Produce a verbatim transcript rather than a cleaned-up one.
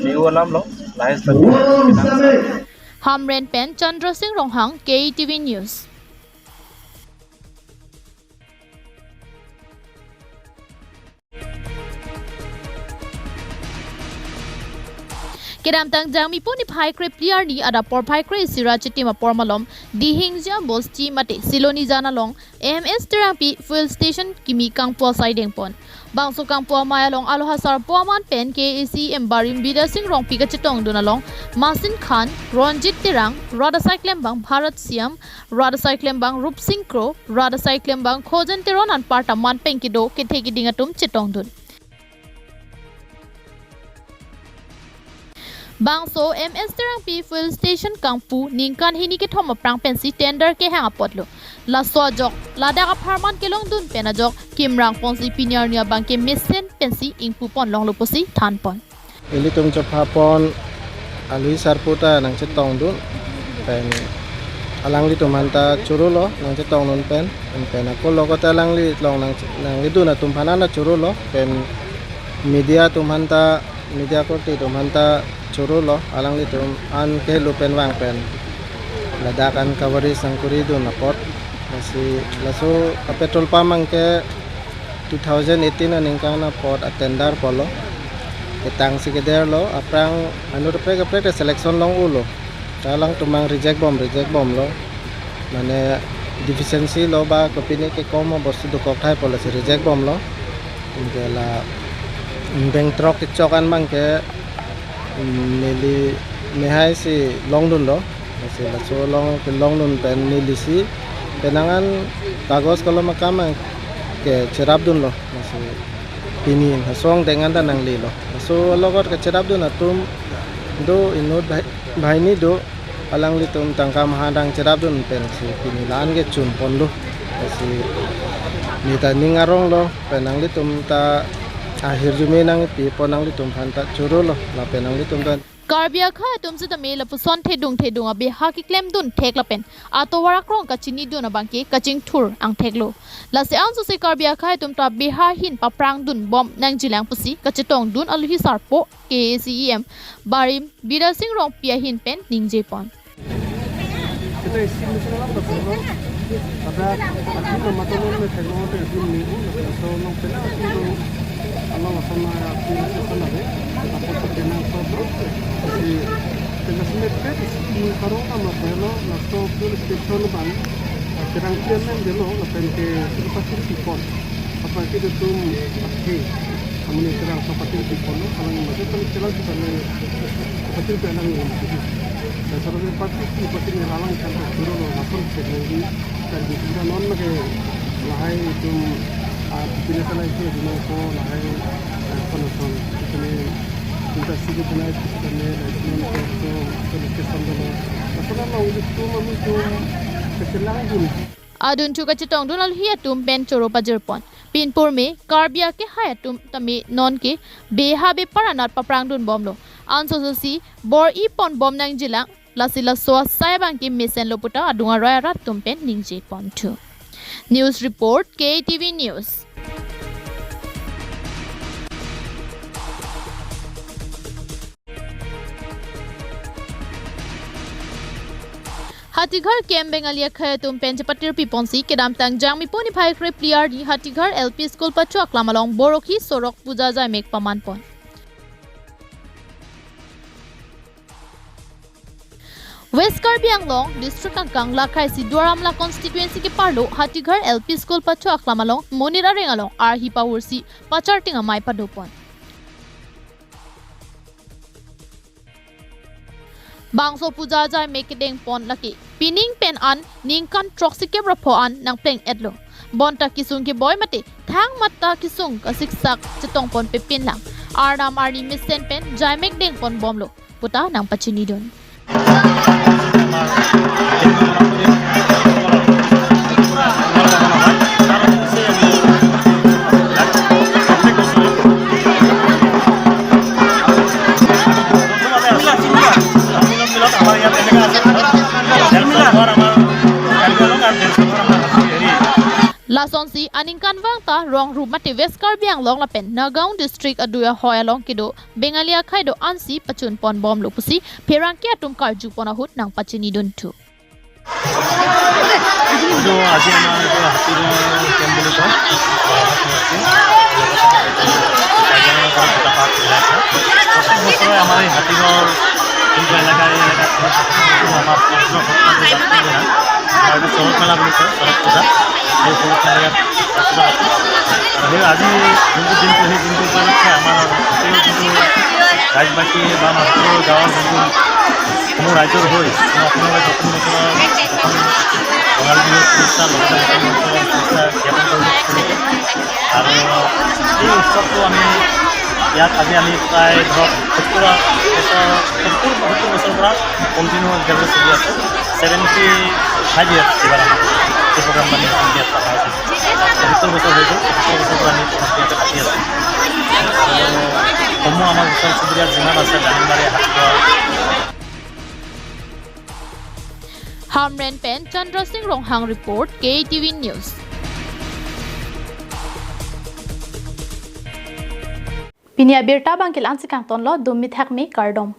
View alam lo, nice lagi. Hamren pen Chandra Singh Ronghang, K T V News. Kedamtang Jangmi pu niphai krephli arni adap porphai kre-isi ra chitim apor malom Dihingja Bosti mate Silonijan along M S Terangpi Fuel Station kimi kangpu asai dengpon. Bangso kangpu amei along alo hasarpo aman pen K A A C M barim Bidya Singh Rongpi kachetongdun along Masin Khan, Ronjit Terang, rat asai klembang Bharat Siam, rat asai klembang Rup Singh Kro, rat asai klembang Khojen Teron anparta man pen kedo kethe keding atum chetongdun. Bangso M S Terangpi Fuel Station kangpu ningkan hini kethom aphrang pensi tender kehang apotlo. Laso ajok ladak apharman kelongdun pen ajok kimrang ponsi pini arni abang ke mesen pensi ingpupon longlo pusi thanpon. Ilitum chophapon alui sarpo ta nangchetongdun pen alanglitum anta chorolo nangchetongdun pen, pen ako lokote alangli long nang nangdun atum aphan ta chorolo pen media atum anta, media korte atum anta chorolo alanglitum an kehelo pen vang pen ladak an coverage nangkuridun apot. Lasi laso a petrol pump abang ke two thousand eighteen aningkan apot a tender pulo. Ketang si keder lo, aphrang anut kaprek kaprek ta selection long-o lo. Ta alangtum abang reject bom, reject bomlo. Mane deficiency lo ba kopine kekom abostu dokok thai pu lasi reject bomlo. Anke la, mm, beng throk kechok an abangke, mm, neli mehai si longdunlo. Lasi laso along kelongdun pen neli si penang an kagos kolom akam abangke cherapdunlo. Lasi pini laso angdeng an ta nanglelo. Laso alogot kacherapdun atum do, inut bhai-, banghini do, alanglitum tangka maha dang cherapdun pensi pini la-an ke chun ponlo. Lasi neta ning aronglo, pen nanglitum ta ahirjume nangpi pon, nanglitum aphan ta chorolo, lapen nanglitum ta. Karbi akhei atum sitame lapuson thedung thedung abeha keklemdun thek lapen atovar akrong kachinidun abangke kachingthur angthek lo. Lasi ansose Karbi akhei atum ta beha ahin paprangdun bom nangjilang pusi kachetongdun aluhi sarpo K A A C E M barim Bidya Sing Rongpi ahin pen ningje pon. Kita isi musim apa betul? Pada akhir nama tahun ini teknologi itu nih, so nong pena itu Allah sama aku itu sana deh. Apa tuh kena apa tuh? Si kena semet kan isi karong nama pelo, laso police station bang. Kerang kian nem delo, lapen ke sini pasti sipon. Apa kita tuh pasti. Amun iterang sa patir piponlo, alang mate tang chelang kita ne patir pe alang ne. Dan sarang patir pi patir ne alang kan ta duro lo, lason se ne di, dan di kita non lagi lahai itu, ah, pina sana itu di mana ko lahai, ah, kono son. Kita ne, kita sih kita ne, kita ne, non ko so, so ke son dolo. Lason nama udah itu, mamu itu, kechelang dulu. Adunthu kachetongdun aluhi atum pen choro pajirpon. Pinpur me Karbi akehai atum tame nonke beha bepar anat paprangdun bomlo. Ansose bor-i pon bom nangjilang, lasi laso asai abangke mesenlo puta adung aroi arat atum pen ningje ponthu. News report, K T V News. Hatighar camp Bengali akhei atum pen chepatir piponsi kedamtang Jangmipo niphai krepli arni Hatighar L P School pacho aklam along Borokhi sorok puja jaimek pamanpon. West Karbi Anglong district angkang lakhai si Duar Amla constituency keparlo Hatighar L P School pacho aklam along monit areng along arhi pahursi pacharting amei padopon. Bangso puja jaimek kedengpon lake pining pen an ningkan throksi kep ra pho an nangpleng-etlo. Bonta kesung keboi mate thang mata kesung kasiksak chetongpon pepinlang. Arnam arni mesen pen jaimek dengpon bomlo puta nangpachinidun. Lasonsi aningkanvang ta Rongrup mate West Karbi Anglong lapen Nagaon district adui ahoi along kedo Bengali akhei do-ansi pachunpon bomlo pusi pherangke atum karjupon ahut nangpachinidun thu. এইটো আজি আমাৰ এইটো হাতীগাঁৱৰ কেম্প বুলি কয়। কাজিৰঙাৰ পৰা দুটা পাৰ্ট মিলাই আছে। প্ৰত্যেক বছৰে আমাৰ এই হাতীগাঁৱৰ যোনটো এলেকা, এই এলেকাত আমাৰ পবিত্ৰ সত্ৰ পূজা, আমাৰ এইটো চৰক মেলা বুলি কয়, চৰক পূজা। এই চৰক মেলা ইয়াত অনুষ্ঠিত হয়। আৰু সেই আজি যোনটো দিনটো, সেই দিনটো উপলক্ষে আমাৰ গোটেই যোনটো ৰাইজবাসী বা আমাৰ সকলো গাঁৱৰ যোনটো মোৰ ৰাইজৰ হৈ মই আপোনালোকে নতুন বছৰৰ প্ৰথম ৰঙালী বিহুৰ শুভেচ্ছা, লগতে নতুন বছৰৰ শুভেচ্ছা জ্ঞাপন কৰিলোঁ সকলোকে। আৰু এই উৎসৱটো আমি ইয়াত আজি আমি প্ৰায় ধৰক সত্তৰ বছৰ, সত্তৰ, সত্তৰ বছৰৰ পৰা কণ্টিনিউ একেলগে চলি আছে। ছেভেণ্টি ফাইভ ইয়াৰ্ছ এইবাৰ আমাৰ এই প্ৰগ্ৰামটো আমি ইয়াত পতা হৈছে। সত্তৰ বছৰ হৈ গ'ল, সত্তৰ বছৰৰ পৰা আমি প্ৰগ্ৰামটো ইয়াতে পাতি আছোঁ। আৰু সমূহ আমাৰ ওচৰ চুবুৰীয়া যিমান আছে, দানিংবাৰী, Hatigaon, Hamren pen Chandra Singh Ronghang report, K T V News. Pini abirta abangke la-ansi kangtonlo, dumi thakmi, kardom.